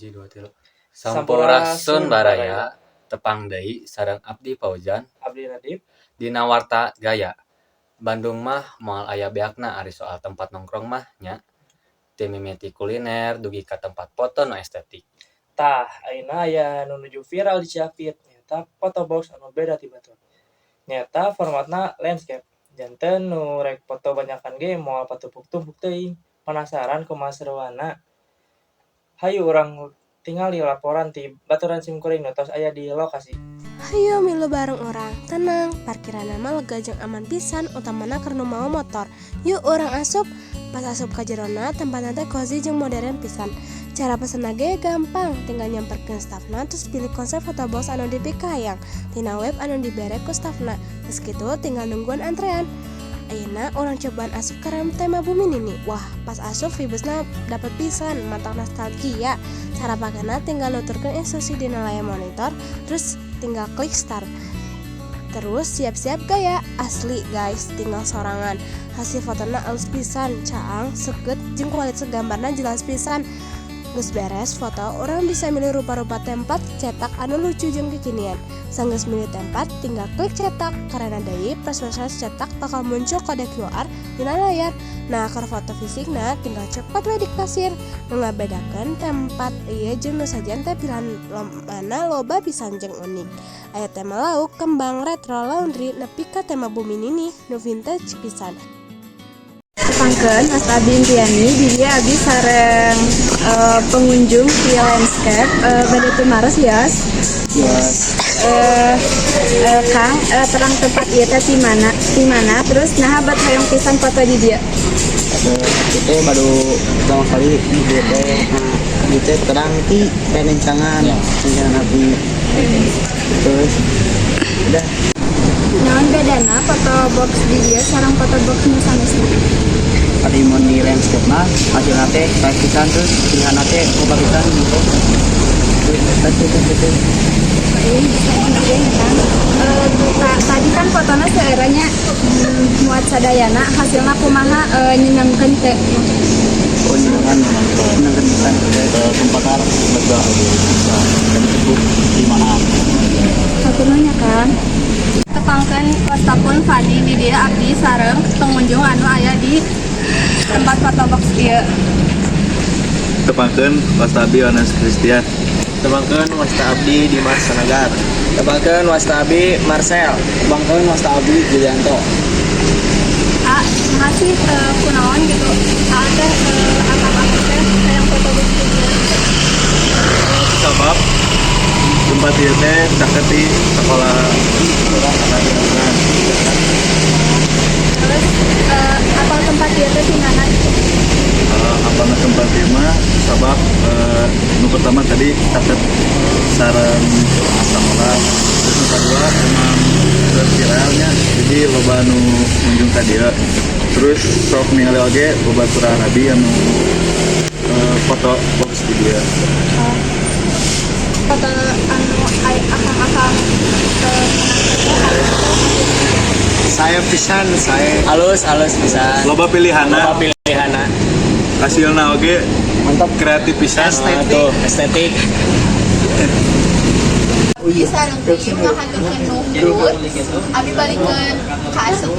Hiji, dua, tilu. Sampurasun, baraya. Tepang deui sareng abdi Fauzan. Abdi Nadib. Dina Warta Gaya. Bandung mah moal aya beakna ari soal tempat nongkrong mah nya. Ti mimiti kuliner dugi ka tempat foto nu estetik. Tah, ayeuna aya nu nuju viral di Cihapit, nyaeta photo box anu beda ti batur. Nyaeta formatna landscape. Janten nu rek foto banyakan ge moal patumpuk-tumpuk teuing. Penasaran kumaha seruanna? Hayu urang tingali laporan ti baturan simkuring nu tos aya di lokasi. Hayu milu bareng urang. Tenang, parkiranna mah lega jeung aman pisan, utamana keur nu mawa motor. Yuk, urang asup. Pas asup ka jerona, tempatna teh cozy jeung modern pisan. Cara pesenna ge gampang, tinggal nyamperkeun stafna terus pilih konsep photo box anu dipikahayang tina web anu dibere ku stafna. Geus kitu tinggal nungguan antrean. Ayeuna urang cobaan asup ka tema Bumi Nini. Wah, pas asup vibesna dapet pisan, matak nostalgia. Cara pakena tinggal nuturkeun instruksi dina layar monitor, terus tinggal klik start. Terus siap-siap gaya, asli guys, tinggal sorangan. Hasil fotona alus pisan, caang, seukeut, jeung kualitas gambarna jelas pisan. Geus beres foto, urang bisa milih rupa-rupa tempat cetak anu lucu jeung kekinian. Sanggeus milih tempat, tinggal klik cetak. Kerenna deui, proses cetak bakal muncul kode QR dina layar. Nah, keur foto fisikna tinggal cokot we di kasir. Nu ngabedakeun tempat ieu jeung nu sejen teh pilihan temana loba pisan jeung unik. Aya tema lauk, kembang, retro, laundry, nepi ka tema Bumi Nini nu vintage pisan. Tepangkeun, wasta abdi Impiani. Di dieu abdi sareng pengunjung di landscape bade tumaros ya. Yes. Kang, terang tempat ieu teh ti mana, terus naha bet hoyong pisan foto di dieu? Itu baru pertama kali di dieu teh. Nah, di teh terang ti rencangan rencangan abdi, terus udah. Naon bedana foto box di dieu sareng foto box nu sanesna? Ari mun di landscape mah hasilna teh sae pisan, terus pilihan teh loba pisan gitu, terus itu gitu. Ini bisa oke, Kang. Tadi kan fotona seeranya muat sadayana, hasilna kumaha, nyenengkeun teu? Oh, nyenengkan, nyenengkan pisan. Tempatnya lega bisa dan cukup limaan. Hatur nuhun nya, Kang. Tepangkeun, wasta pun Fani. Di dieu abdi sareng pengunjung anu aya di tempat foto box ieu. Tepangkeun, wasta abdi Yohanes Christian. Tepangkeun, wasta abdi Dimas Sanagar. Tepangkeun, wasta abdi Marcel. Tepangkeun, wasta abdi Julianto. A masih kunaon gitu A teh akang teh hayang foto box di dieu? Sabab tempat ieu teh caket di sekolah. Terus apal tempat ieu teh di mana gitu? Apa tempat ieu mah sabab nu pertama tadi caket sareng sekolah, terus nu kedua emang keur viralnya, jadi loba nu ngunjung ka dieu. Terus sok ningali oge babaturan abdi anu foto box di dieu. Foto anu akang-akang Sae pisan, sae. Alus, alus pisan. Loba pilihanna. Loba pilihanna. Hasilna oge mantap. Kreatif pisan. Nah, tuh estetik. Sareng tim ngahaturkeun nuhun, abi balikeun ka asup.